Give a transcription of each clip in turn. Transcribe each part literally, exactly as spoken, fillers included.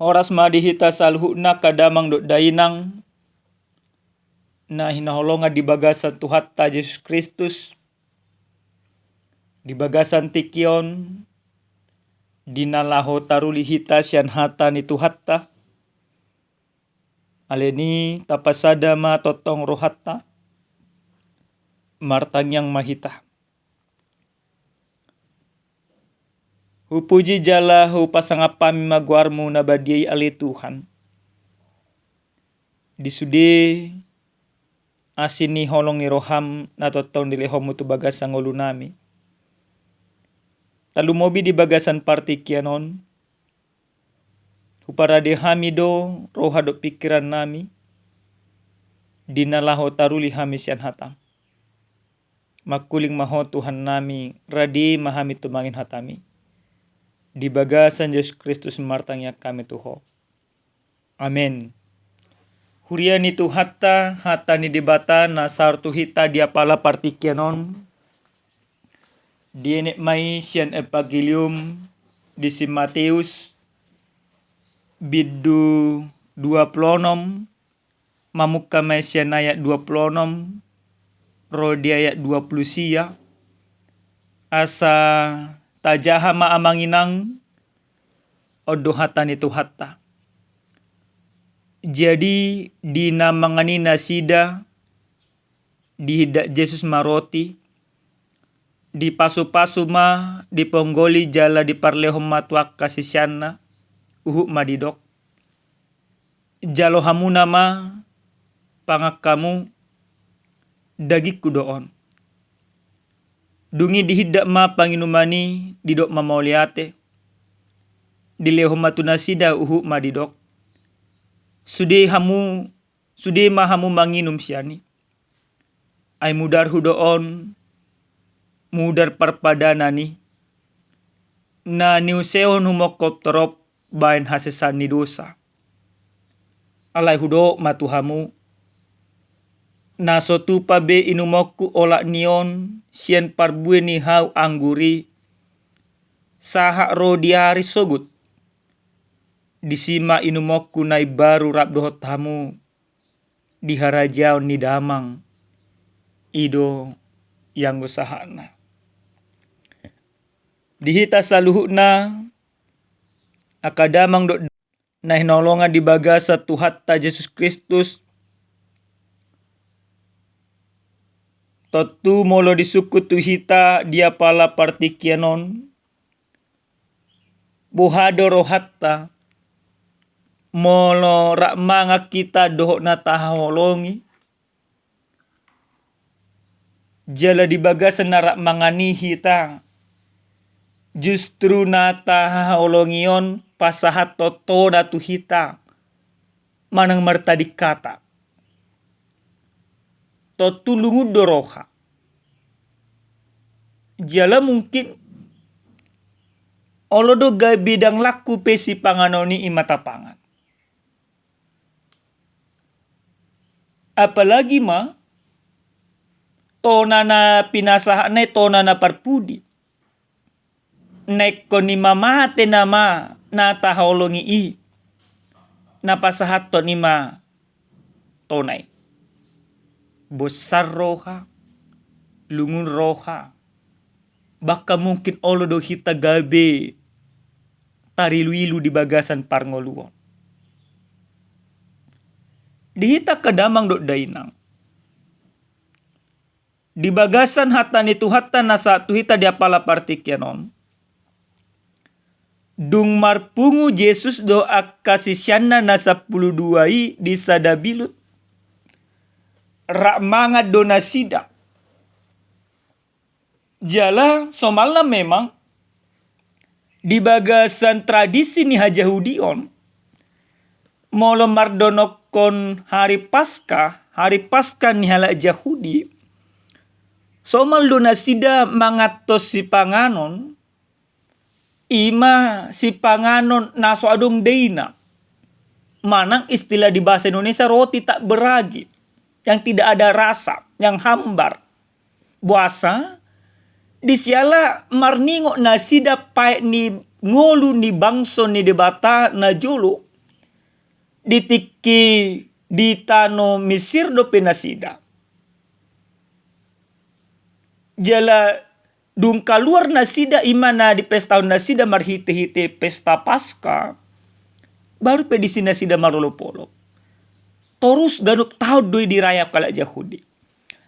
Horas ma di hita saluhutna angka damang dohot dainang na hinaholongan di bagasan Tuhanta Jesus Kristus, di bagasan tingki on, di na laho taruli hita sian hata ni Tuhanta. Alani i tapasada ma tongtong rohanta, martangiang ma hita. Hupuji jala hupasangap hami ma goarmu na badia i ale Tuhan. Di sude asi ni holong ni roham na tongtong dilehonmu tu bagasan ngolunami. Tarlumobi di bagasan partingkian on, huparade hami do roha dohot pingkirannami, di na laho taruli hami sian hatam. Mangkuling ma ho Tuhannami, rade ma hami tumangihon hatami. Di bagasan Jesus Kristus martangiang hami tu ho. Amen. Huria ni Tuhanta, hata ni Debata na sahat tu hita di apala partingkian on, dienet ma i sian Evangelium di si Mateus, bindu dua pulu onom, mamungka ma i sian ayat dua pulu onom ro di ayat dua pulu sia. Asa tajaha ma amang inang, on do hata ni Tuhanta. Jadi di na mangan i nasida, dihindat Jesus ma roti, dipasupasu ma, diponggoli jala diparlehon ma tu angka siseanna, huhut ma didok: Jalo hamuna ma, pangan hamu, dagingku do on. Dung i dihindat ma panginuman i, didok ma mauliate, dilehon ma tu nasida, huhut ma didok: Sude hamu, sude ma hamu manginum sian i. Ai mudarhu do on, mudar parpadanan i, na niusehon humongkop torop baen hasesaan ni dosa. Alai hudok ma tu hamu, na so tupa be inumonku olat ni on sian parbue ni hau anggur i, sahat ro di ari sogot. Disi ma inumonku na imbaru rap dohot hamu di harajaon ni Damang i do ianggo sahatna. Di hita saluhutna, angka damang dohot na hinaholongan di bagasan Tuhanta Jesus Kristus, tontu molo disungkun tu hita di apala partingkian on, boha do rohanta molo rap mangan hita dohot na tahaholongi, jala di bagasan na rap mangan i hita justru na tahaholongi on pasahathon tona tu hita manang martading hata. Tontu lungun do roha. Jala mungkin olo do gabe dang langku pe sipanganon i, i ma tapangan. Apalagi ma tona na pinasahatna i tona na parpudi. Na ingkon i ma mate nama na tahaholongi i, na pasahathon i ma tona i. Bosar roha, lungun roha, bahkan mungkin olo do hita gabe tariluilu di bagasan parngoluon. Di hita angka damang dohot dainang, di bagasan hata ni Tuhanta na sahat tu hita di apala partingkian on, dung marpungu Jesus dohot angka siseanna na sampulu dua i di sada bilut, rap mangan do nasida. Jala somalna memang di bagasan tradisi ni hajahudion, molo mardonokkon hari Paska, hari Paska ni halak Jahudi, somal do nasida manganhon sipanganon, i ma sipanganon na so adong daina. Manang istilah di bahasa Indonesia roti tak beragi, yang tidak ada rasa, yang hambar. Boasa? Disiala marningot nasida paet ni ngolu ni bangso ni Debata na jolo, di tingki di tano Misir dope nasida. Jala dung kaluar nasida, ima na dipestahon nasida marhite-hite pesta Paska, baru pe disi nasida marolop-olop. Torus ganup taon do i dirayap halak Jahudi.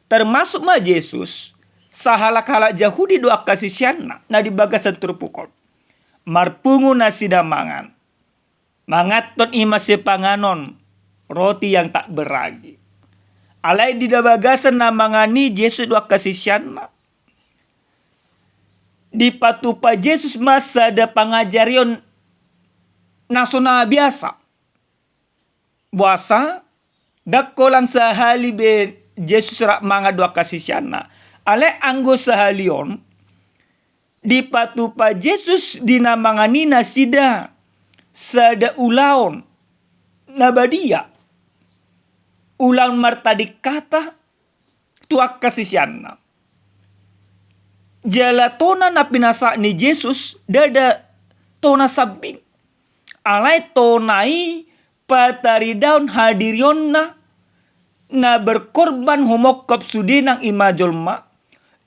Termasuk ma Jesus, sahalak halak Jahudi do angka siseanna na di bagasan turpuk on. Marpungu nasida mangan. Manganhon ima sipanganon, roti yang tak beragi. Alai di na bagasan na mangan i Jesus do angka siseanna, dipatupa Jesus ma sada pangajarion na so na biasa. Boasa, ndang holan sahali be Jesus rap mangan do angka siseanna. Alai anggo sahali on, dipatupa Jesus di na mangan i nasida sada ulaon na badia. Ulaon martading hata tu angka siseanna. Jala tona na pinasahat ni Jesus ndada tona sambing. Alai tona i pataridahon hadirionna na berkorban humongkop sude nang ima jolma,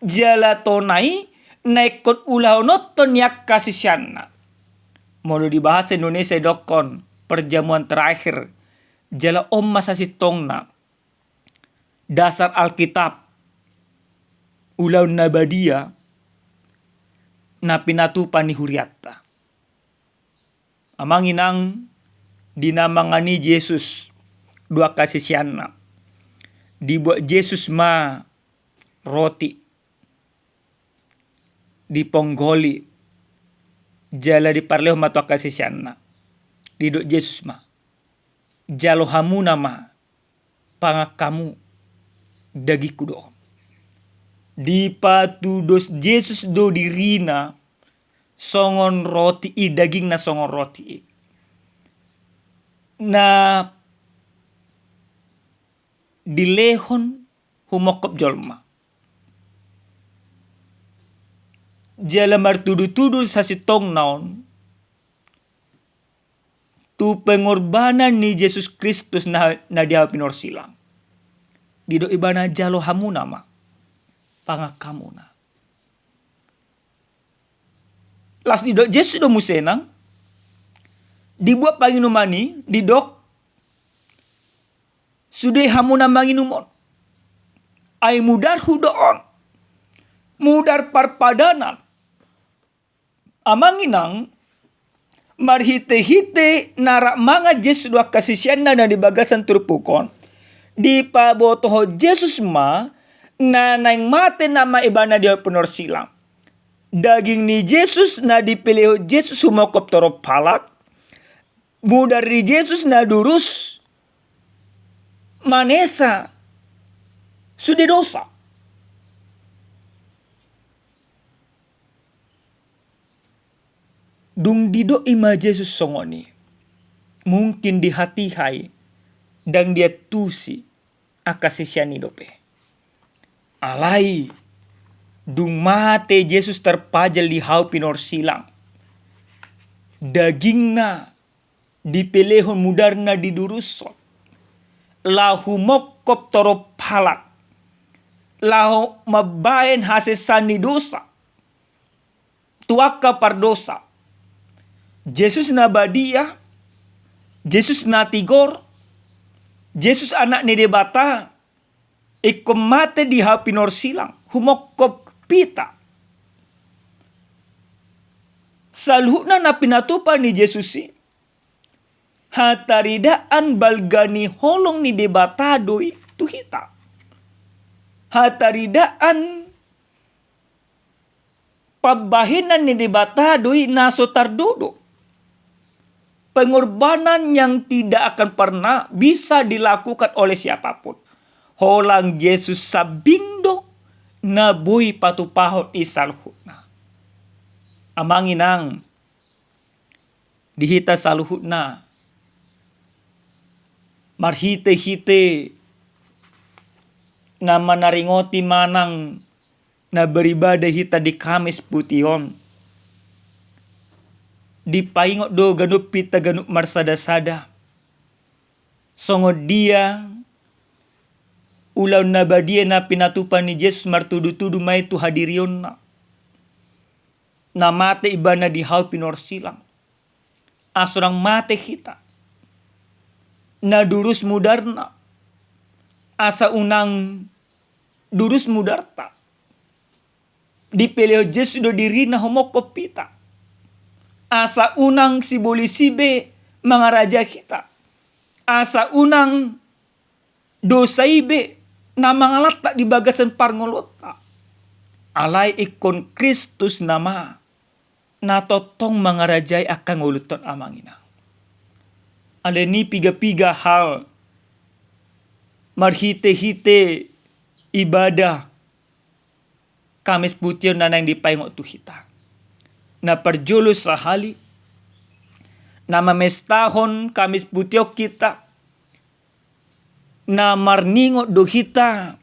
jala tona i na ingkon ulahononhon ni angka siseanna. Molo di bahasa Indonesia didokhon perjamuan terakhir, jala on ma sasintongna dasar Alkitab, ulaon na badia na pinatupa ni hurianta. Amang inang, di na mangan i Jesus dohot angka siseanna, dibuat Jesus ma roti, diponggoli, jala diparlehon ma tu angka siseanna. Didok Jesus ma, "Jalo hamuna ma, pangan hamu, dagingku do on." Dipatudos Jesus do dirina songon roti i, dagingna songon roti i, na dilehon humongkop jolma. Jala martudu-tudu sasintongna on tu pengorbanan ni Jesus Kristus na, na di hau pinorsilang. Didok ibana, "Jalo hamuna ma, pangan hamuna." Laos didok Jesus do muse nang, dibuat panginuman i, didok, "Sude hamuna manginum on, ai mudarhu do on, mudar parpadanan." Amang inang, marhite-hite na rap mangan Jesus dohot angka siseanna na di bagasan turpuk on, dipabotohon Jesus ma na naeng mate nama ibana di hau pinorsilang. Daging ni Jesus na dipelehon Jesus humongkop torop halak, mudar ni Jesus na durus manesa sude dosa. Dung didok ima Jesus songon i, mungkin di hatiha i ndang diantusi angka sisean i dope. Alai dung mate Jesus tarpajal di hau pinorsilang, dagingna dipelehon, mudarna didurushon, laho humongkop torop halak, laho mambahen hasesaan ni dosa tu angka pardosa. Jesus na badia, Jesus na tigor, Jesus Anak ni Debata, ingkon mate di hau pinorsilang humongkop hita. Saluhutna na pinatupa ni Jesus i, hataridaan balga ni holong ni Debata do i tu hita. Hataridaan pambahenan ni Debata do i na so tardodo. Pengorbanan yang tidak akan pernah bisa dilakukan oleh siapapun. Holan Jesus sambing do na boi patupahon i saluhutna. Amang inang, di hita saluhutna, marhite-hite na manaringoti manang na beribadah hita di Kamis Putih on, dipaingot do ganup hita ganup marsada-sada Songon dia ulaon na badia na pinatupa ni Jesus martudu-tudu ma i tu hadirionna, na mate ibana di hau pinorsilang, asa unang mate hita. Na durus mudarna, asa unang durus mudarta. Dipelehon Jesus do dirina humophop hita, asa unang sibolis i be mangarajai hita, asa unang dosa i be na mangalangka di bagasan parngoluonta. Alai ingkon Kristus nama na tongtong mangarajai angka ngolunta on, amang inang. Alani i piga-piga hal marhite-hite ibadah Kamis Putih on na naeng dipaingot tu hita. Na parjolo sahali, na mamestahon Kamis Putih on hita, na marningot do hita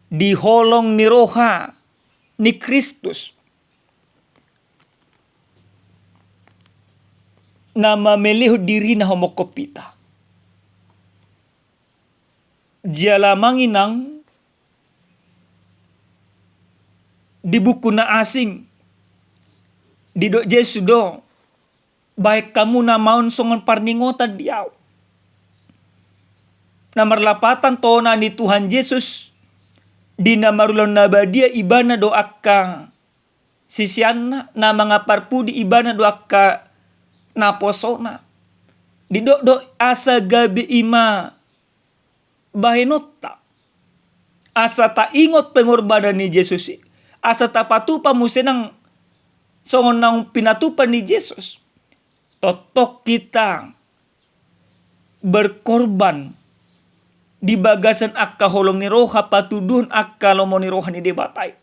di holong ni roha ni Kristus, na mamelehon dirina humophop hita. Jala, amang inang, di buku na asing didok Jesus do, bahen hamu nama on songon parningotan di ahu. Na marlapatan tona ni Tuhan Jesus, di na marulaon na badia ibana dohot angka siseanna, na mangaparpudi ibana dohot angka naposona. Didok do asa gabe i ma bahenonta, asa taingot pengorbanan ni Jesus i, asa tapatupa muse nang songon naung pinatupa ni Jesus. Tongtong hita berkorban di bagasan angka holong ni roha patuduhon angka lomo ni roha ni Debata i.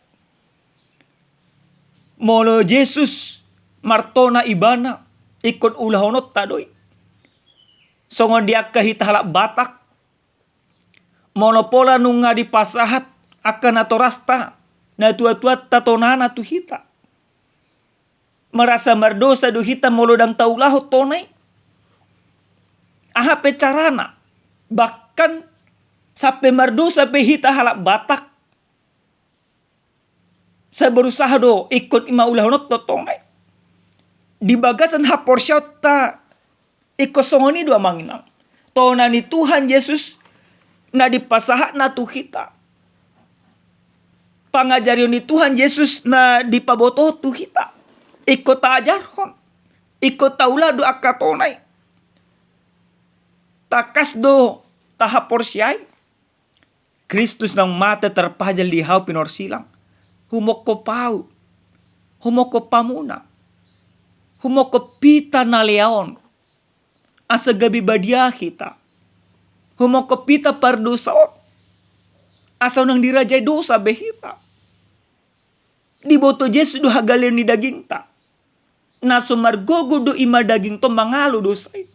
Molo Jesus martona ibana, ingkon ulahononta do i. Songon di angka hita halak Batak, molo pola nunga dipasahat angka natorasta, natua-tuanta tonana tu hita, merasa mardosa do hita molo ndang taulahon tona i. Aha pe carana, bahkan sampe mardosa pe hita halak Batak, sai berusaha do ingkon i ma ulahononta tona i. Di bagasan haporseaonta ingkon songon i do, amang inang. Tona ni Tuhan Jesus na dipasahatna tu hita, pangajarion ni Tuhan Jesus na dipabotohon tu hita, ingkon taajarhon, ingkon taulahon do angka tona i. Tangkas do tahaporseai, Kristus naung mate tarpajal di hau pinorsilang, humophop ahu, humophop hamuna, humophop hita na lea on, asa gabe badia hita, humophop hita pardosa on, asa unang dirajai dosa be hita. Diboto Jesus do hagaleon ni dagingta. Na so margogo do i ma dagingta on mangalo dosa i.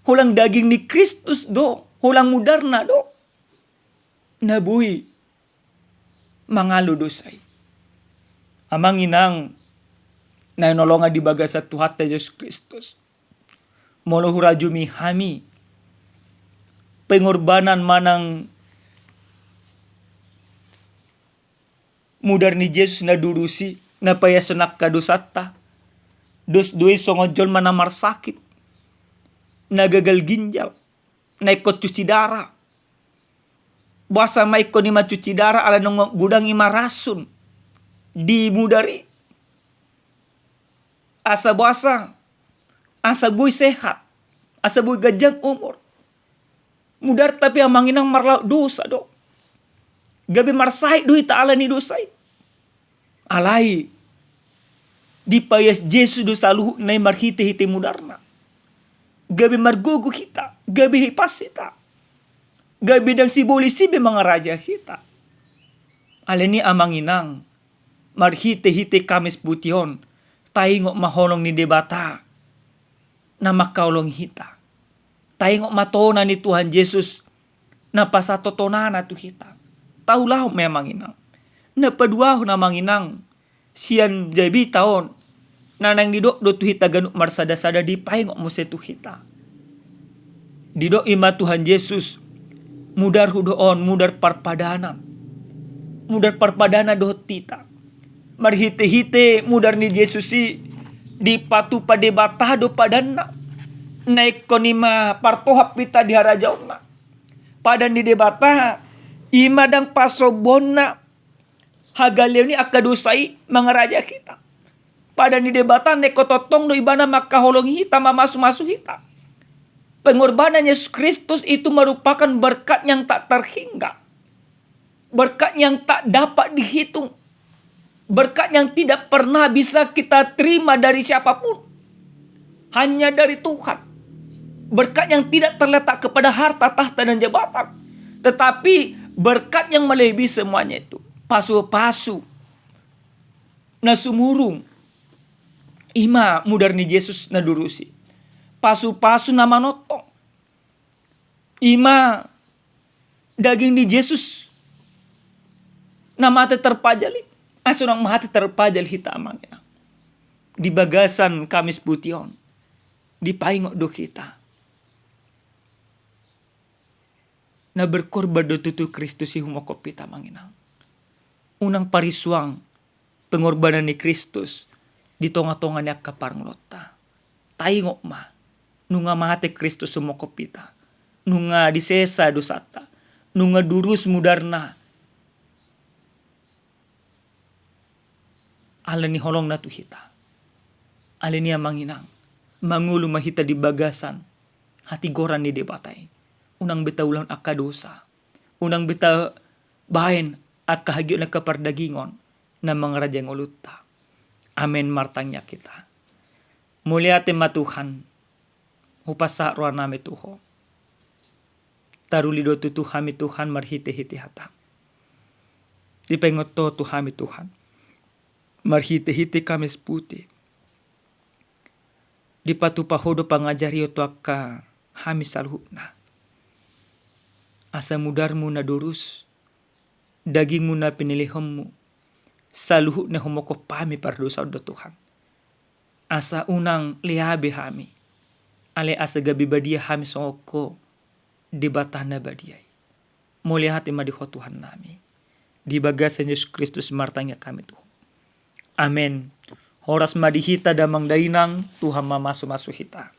Holan daging ni Kristus do, holan mudarna do na boi mangalo dosa i. Amang inang na hinaholongan di bagasan Tuhanta Jesus Kristus, molo hurajumi hami pengorbanan manang mudar ni Jesus na durus i, na paiashon angka dosanta, dos do i songon jolma na marsakit, na gagal ginjal, na ingkon cuci darah. Boasa ma ingkon i ma cuci darah? Ala nunga godang i ma rasun di mudar i. Asa boasa? Asa boi sehat, asa boi ganjang umur. Mudarta pe, amang inang, marlaok dosa do. Gabe marsahit do hita ala ni dosa i. Alai dipaias Jesus do saluhutna i marhitehite mudarna. Gabe margogo hita, gabe hipas hita, gabe ndang sibolis i be mangarajai hita. Alani i, amang inang, marhitehite Kamis Putih on, taingot ma holong ni Debata na mangkaholongi hita. Taingot ma tona ni Tuhan Jesus na pasahathon tonana tu hita. Taulahon ma i, amang inang. Na paduahon, amang inang, sian jabita on na naeng didok do tu hita ganup marsada-sada, dipaingot muse tu hita. Didok i ma Tuhan Jesus, mudarhu do on, mudar parpadanan. Mudar parpadanan dohot hita. Marhite-hite mudar ni Jesus i, dipatupa Debata do padanna. Na ingkon i ma partohap hita di harajaonna. Padan ni Debata, i ma ndang pasombuonna hagaleon ni angka dosa i mangarajai hita. Padan ni Debata na ingkon tongtong do ibana mangkaholongi hita, mamasu-masu hita. Pengorbanan Yesus Kristus itu merupakan berkat yang tak terhingga. Berkat yang tak dapat dihitung. Berkat yang tidak pernah bisa kita terima dari siapapun. Hanya dari Tuhan. Berkat yang tidak terletak kepada harta, tahta, dan jabatan. Tetapi berkat yang melebihi semuanya itu. Pasu-pasu. Na sumurung. I ma mudar ni Jesus na durus i. Pasu-pasu na manongtong. I ma daging ni Jesus na mate terpajal i, asa unang mate terpajal hita, Amang Inang. Di bagasan Kamis Putih on, dipaingot do hita. Na berkorban do tutu Kristus i humongkop hita, Amang Inang. Unang parisuang pengorbanan ni Kristus di tonga-tonga ni angka parngoluonta. Taingot ma, nunga mate Kristus humongkop hita. Nunga disesa dosanta. Nunga durus mudarna. Ala ni holongna tu hita. Alani i, Amang Inang, mangolu ma hita di bagasan hatigoran ni Debata i. Unang be taulahon angka dosa. Unang be tabaen angka hagiot ni angka pardagingon na mangarajai ngolunta. Amen. Martangiang hita. Mauliate ma Tuhan, hupasahat rohanami tu Ho. Taruli do tutu hami, Tuhan, marhite-hite hataM. Dipaingot Ho tu hami, Tuhan, marhite-hite Kamis Putih. Dipatupa Ho do pangajarion tu angka hami saluhutna. Asa mudarMu na durus, dagingMu na pinilihonMu, saluhutna humongkop hami pardosa on do, Tuhan. Asa unang lea be hami. Alai asa gabe badia hami songon Ho, Debata na badia i. Mauliate ma di Ho Tuhannami. Di bagasan Jesus Kristus martangiang hami tu Ho. Amen. Horas ma di hita damang dainang, Tuhan mamasu-masu hita.